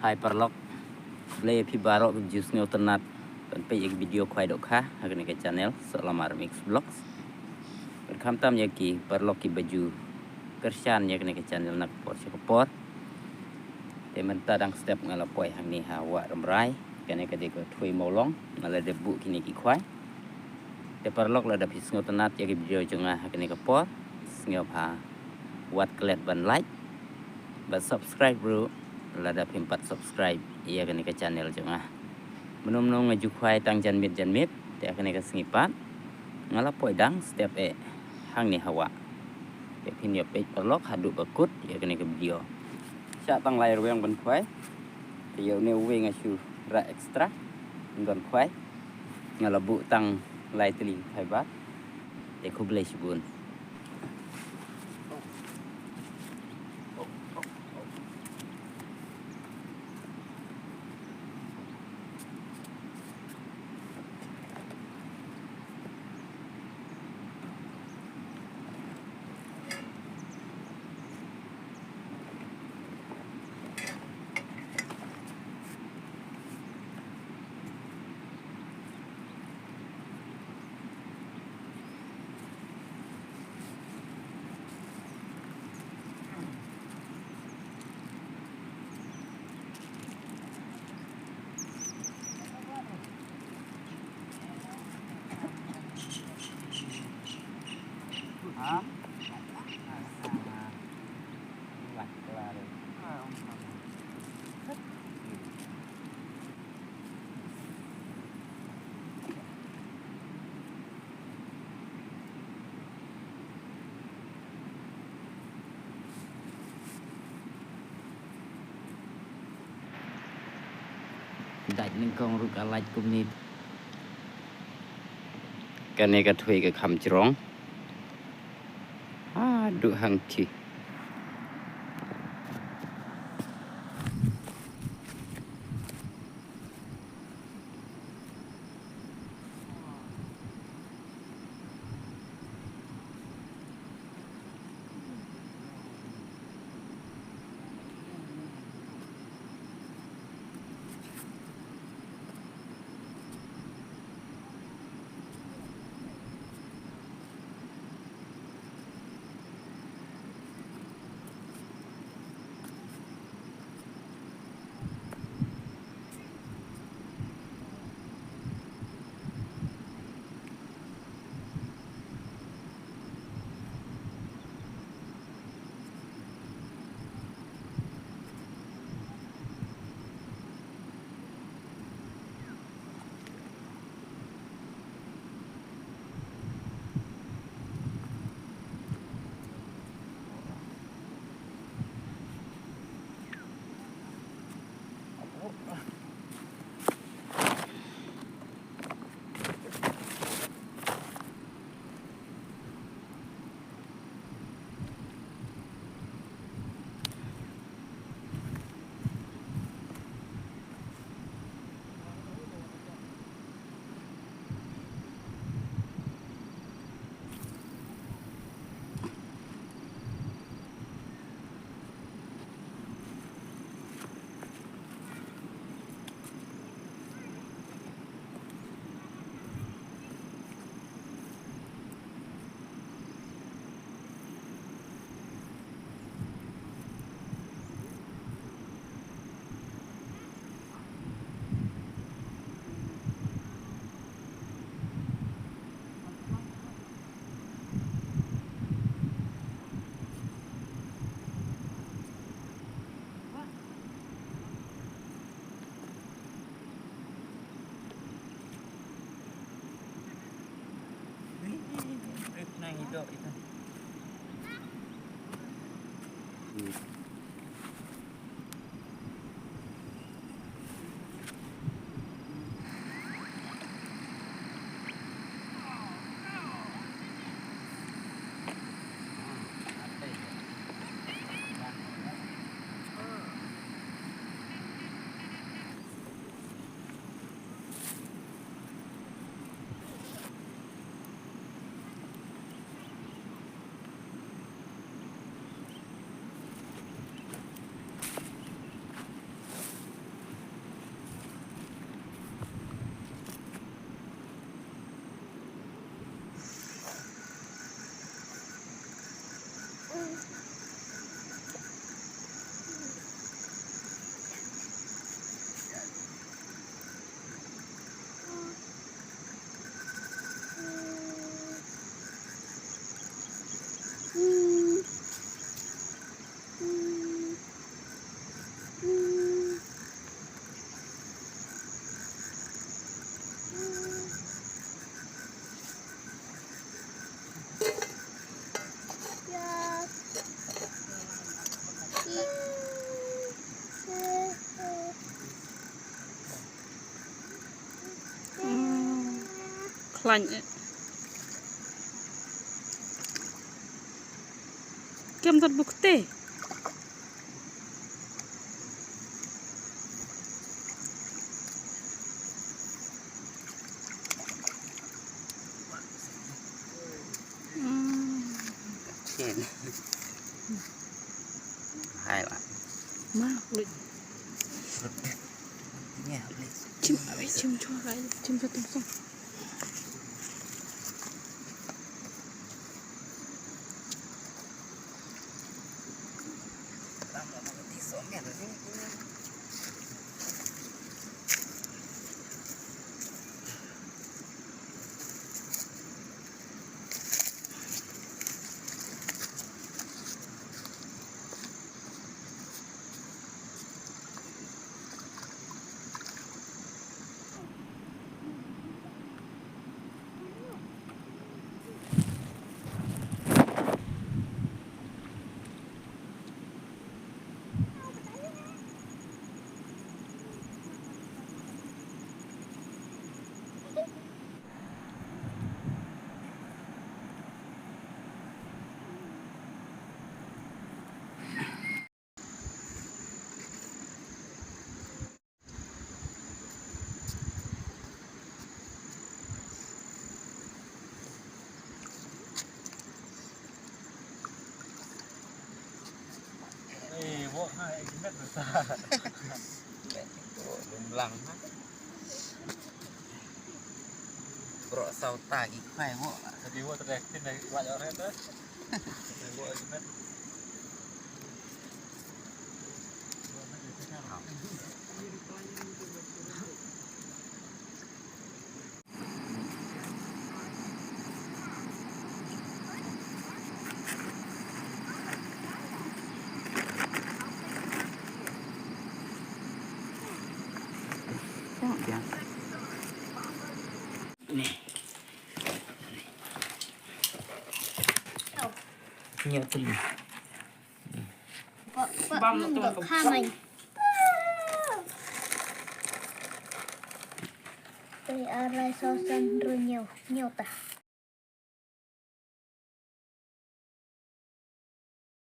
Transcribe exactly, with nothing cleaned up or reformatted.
Hai paralok, khublei ïa phi baroh kiba ju sngewtynnat ban peit ïa ki video khwai dohkha ha kane ka channel Sohlamar Mix Vlogs. Bad khamtam ïa ki paralok kiba ju kyrshan ïa kane ka channel na ka por sha ka por. Te mynta dang step nga la poi hangne ha Wah Rymrai, kane ka dei ka Thwei Mawlong, nga la dep buh kine ki khwai. Te paralok, lada phi sngewtynnat ïa ki video jong nga ha kane ka por, sngewbha wat klet ban like bad subscribe ruh lada phim pat subscribe ïa kane ka channel jong nga. Mynno mynno nga ju khwai tang janmiet janmiet, te ha kane ka sngi pat nga la poi dang step eh hangne ha wah. Te phin ïa peit paralok haduh ba kut ïa kane ka video. Shah tang lai rwiang ban khwai. Te ïa une uwei nga shu rah extra ban khwai. Nga la buh tang lai tylli khwai bar. Te khublei shibun. Dait nyngkong ruh ka lait kumne. Kane ka thwei ka kham jrong haduh hangtei. Khlaiñ. Kem tat bukte. Hmm. Chen. Hai lah. Ma, lut. Nya, lut. Chim, chim, chim, chim, chim, chim, chim. Eh, wok ha, eh, jimet besar. Wok lumlang ha. Bro, sau ta ki khai wok. Tadi wok terdekat dari wajah orang tu. Wok jimet. Ni. Ni tu ni. Bam tu. Te arai sosan ru nyau, nyau ta.